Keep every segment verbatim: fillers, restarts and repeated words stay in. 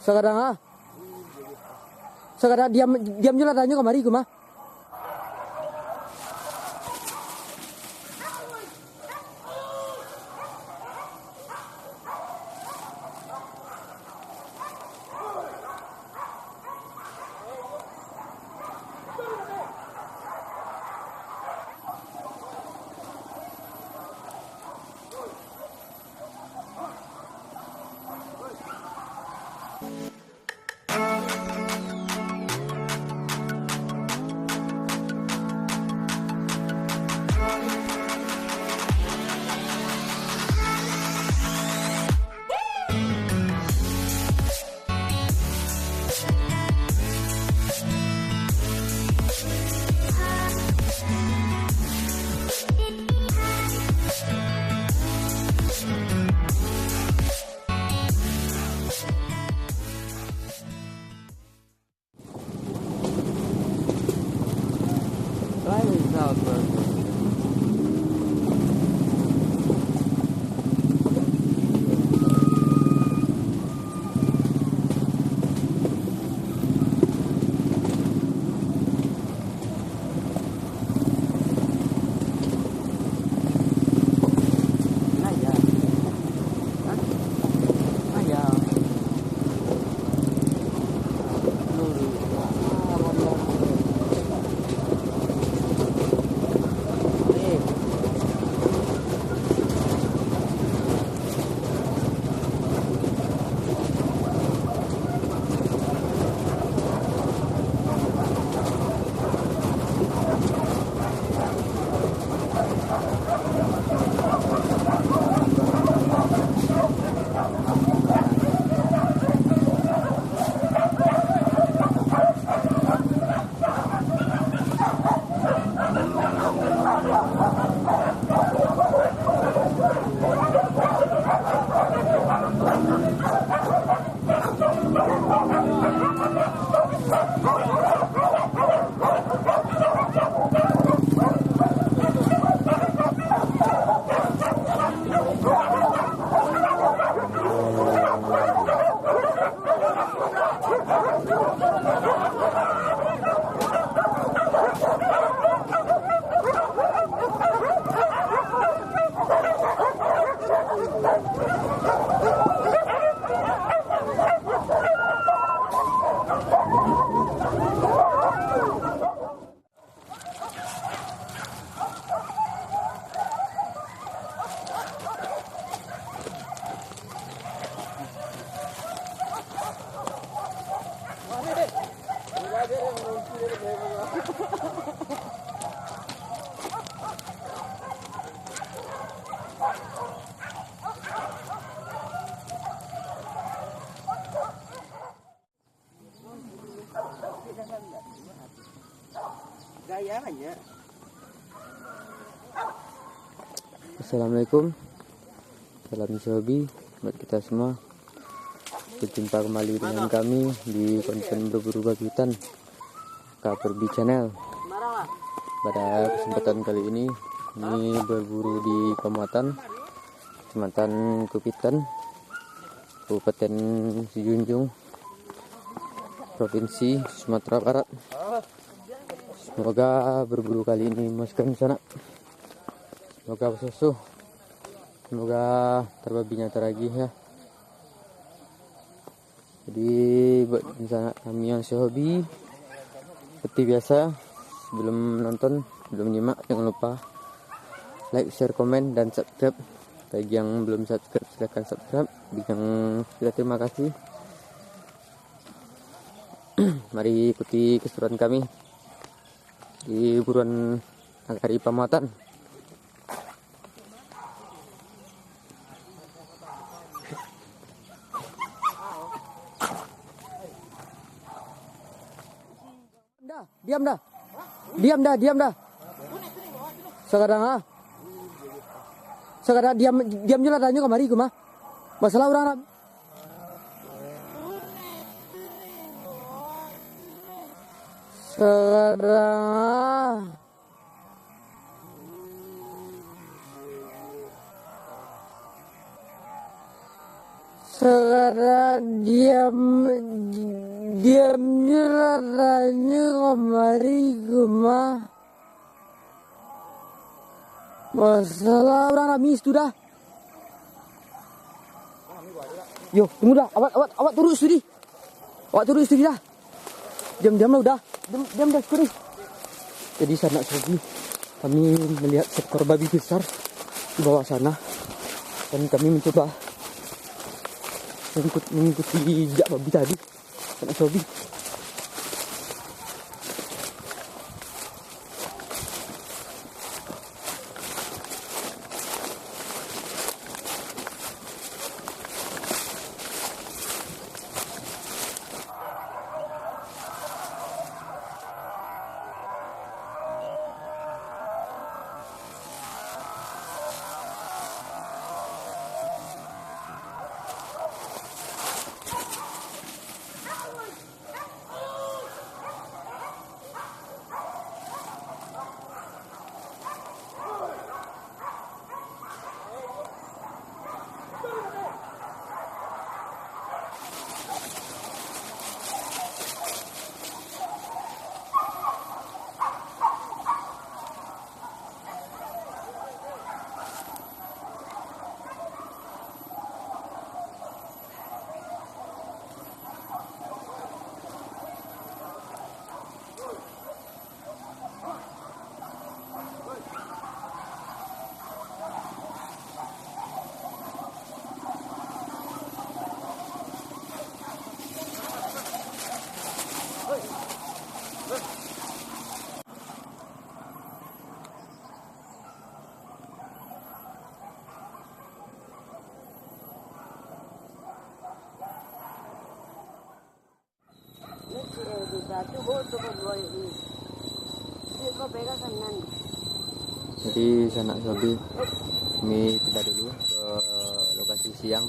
Sakadang ah. Sakadang diam, diam jo lah tanyo kamari ko mah. Assalamualaikum. Salam hobi buat kita semua. Berjumpa kembali dengan kami di konten berburu babi hutan, Kaperbi Channel. Pada kesempatan kali ini, ini berburu di Pamuatan, Kecamatan Kupitan, Kabupaten Sijunjung, Provinsi Sumatera Barat. Semoga berburu kali ini memuaskan sanak. Semoga bersusu. Semoga tarbabihnyo taragih, ya. Jadi, buat sanak kami yang sehobi, seperti biasa, sebelum nonton, sebelum nyimak, jangan lupa like, share, komen, dan subscribe. Bagi yang belum subscribe, silahkan subscribe. Bagi yang sudah, terima kasih. Mari ikuti keseruan kami di buruan nagari Pamuatan. Dah, diam dah. Diam dah, diam dah. Sakadang ah. Sakadang diam, diam jo lah tanyo kamari ko mah. Masalah urang Arab. Sakadang ah. Sakadang Diam, diamnyo lah tanyo kamari, Guma. Masalah urang rami situ dah. Yo, tunggu dah. Awak, awak, awak turun situ di. Awak turun situ di dah. Diam, diam lah udah. Diam, diam dah situ di. Jadi sanak saudari, kami melihat seekor babi besar di bawah sana. Dan kami mencoba mengikut-, mengikuti jejak babi tadi. Sanak saudari. Jadi sanak sabi, kami pindah dulu ke lokasi siang.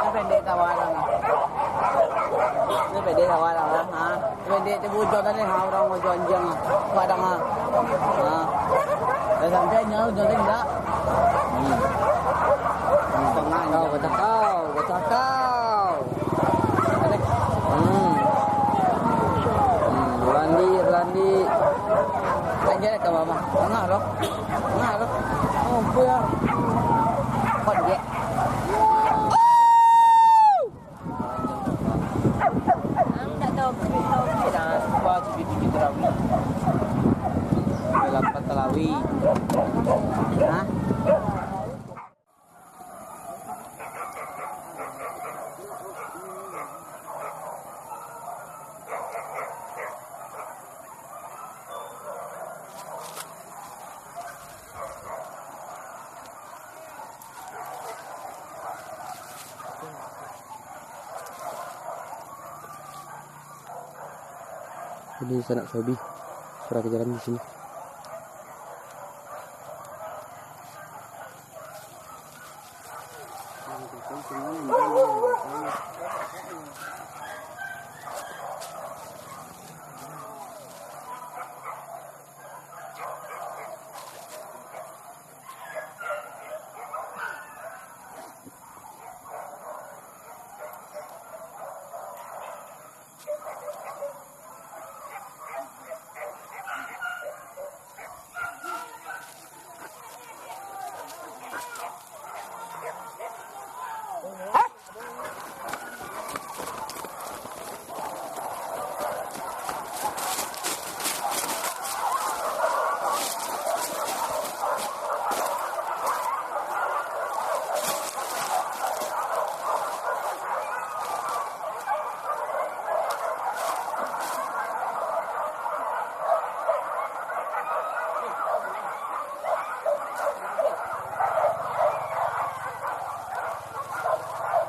Pendek tawa lah. Pendek tawa lah. Ha. Pendek tu bujang tadi, ha, urang bujang anjiang, ha. Padang, ha. Ha. Dah sampai nyawa bujang tadi ndak? Hmm. Hmm. Tengah kau, kau cakau, kau cakau. Hmm. Hmm. Landik, landik. Landik ke bawah. Tengah, loh. Tengah, loh. Oh, apa ya? Kau dek. Ang dak tahu, tahu dah. Apa tu, tujuh tarawih? Lapan tarawih. Hah? Jadi sanak sabi, surang ka jalan di sini.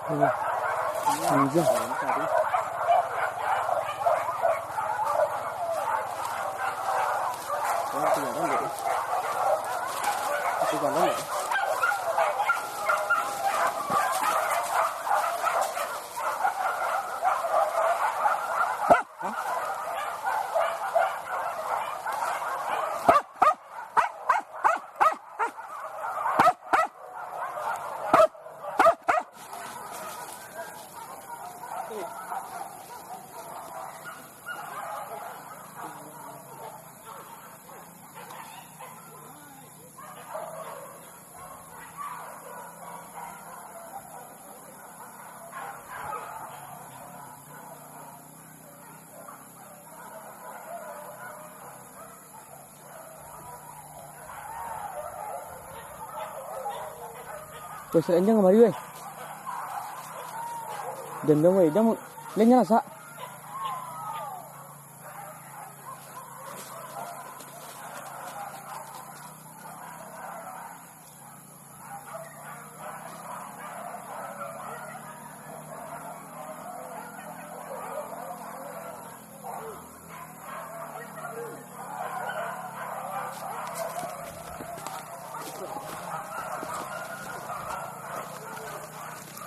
Anjay. Weh, saranjang kamari, weh. Jan, jan, weh, jan, jan rasak.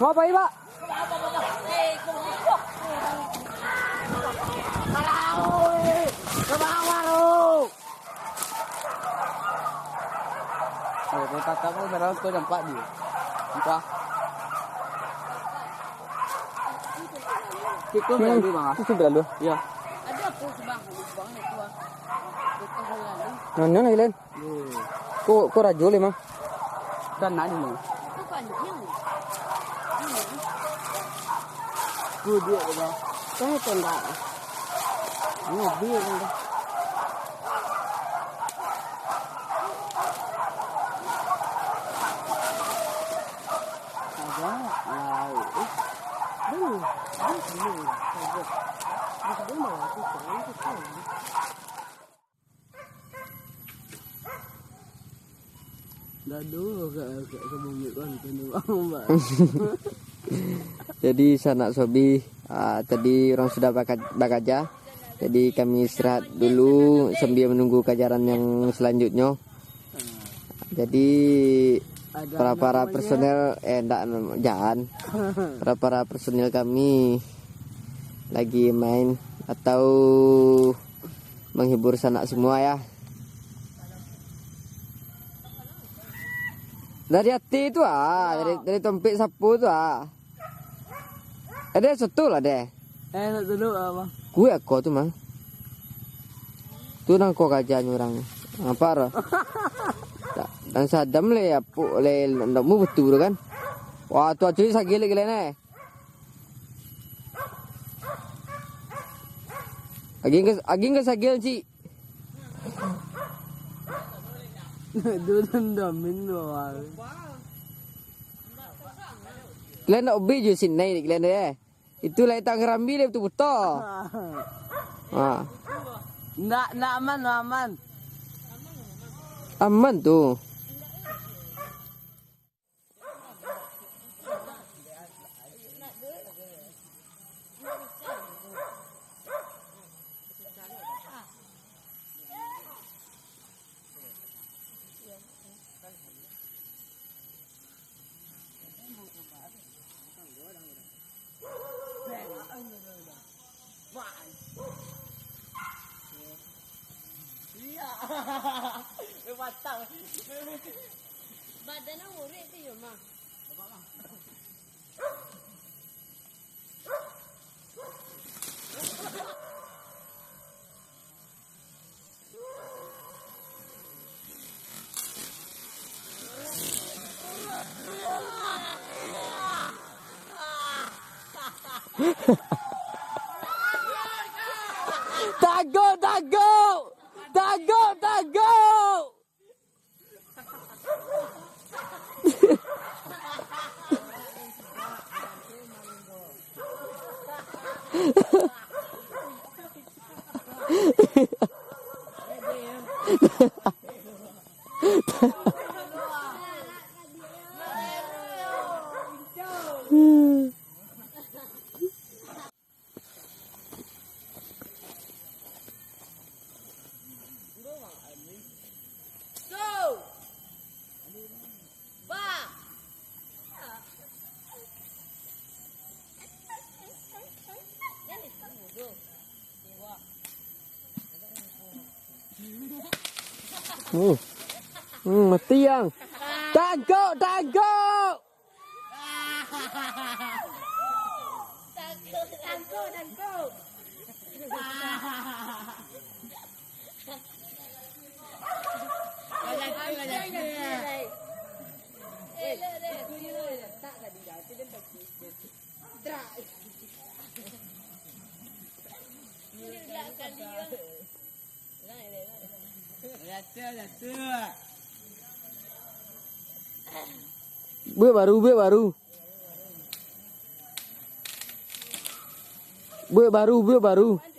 Mau apa, Pak? Oh, kalau kakak pun kadang suka nampak dia. Entah. Itu Hmm, berlalu, Bang. Itu berlalu. Ya. Ada apa, Bang? Bang, itu, ah. Itu berlalu. Nah, nah, nah, Len. Ko, ko rajo le, Mang? Kan nak ni, Mang. Itu panjang. Ini. Ko dia, Bang. Saya tembak. Ini dia, Bang. Ada, ah, eh. Belum. Belum, belum. Belum, belum. Belum, belum. Belum, belum. Gaduh, ka, ka, ka bumi konten tu, Bang, Bang. Jadi, sanak sobi, ah, tadi urang sudah baka-, bakaja. Jadi, kami istirahat dulu sambil menunggu kajaran yang selanjutnyo. Jadi, para-para personel, eh, ndak, jan. Para-para personel kami lagi main atau menghibur sanak semua, ya. Dari ati tu, ah, dari, dari tompek sapo tu, ah. Ade soto lah, deh. Eh, nak dulu, Bang. Kuek ko tu, Mang. Tu nang ko kajanyo urang. Apa, ro? Tak, dan sadam le, apo, le, ndak mu betul tu kan. Wah, tu acuri sagil lagi, le, ne. Aging ke, aging ke sagil, Cik. Duh, dandamin bawah. Kalian nak ubi jo sinai, kalian deh. Itu lai tak ngerambi deh, buto-buto. Ha. Ndak, ndak aman, ndak aman. Aman tu. Iya. Matang. Badan urek tu yo, Mang. Tagak, tagak! Tagak, tagak! Hmm. Hmm, mati ang. Tangkok, tangkok. Buek baru, buek baru. Buek baru, buek baru.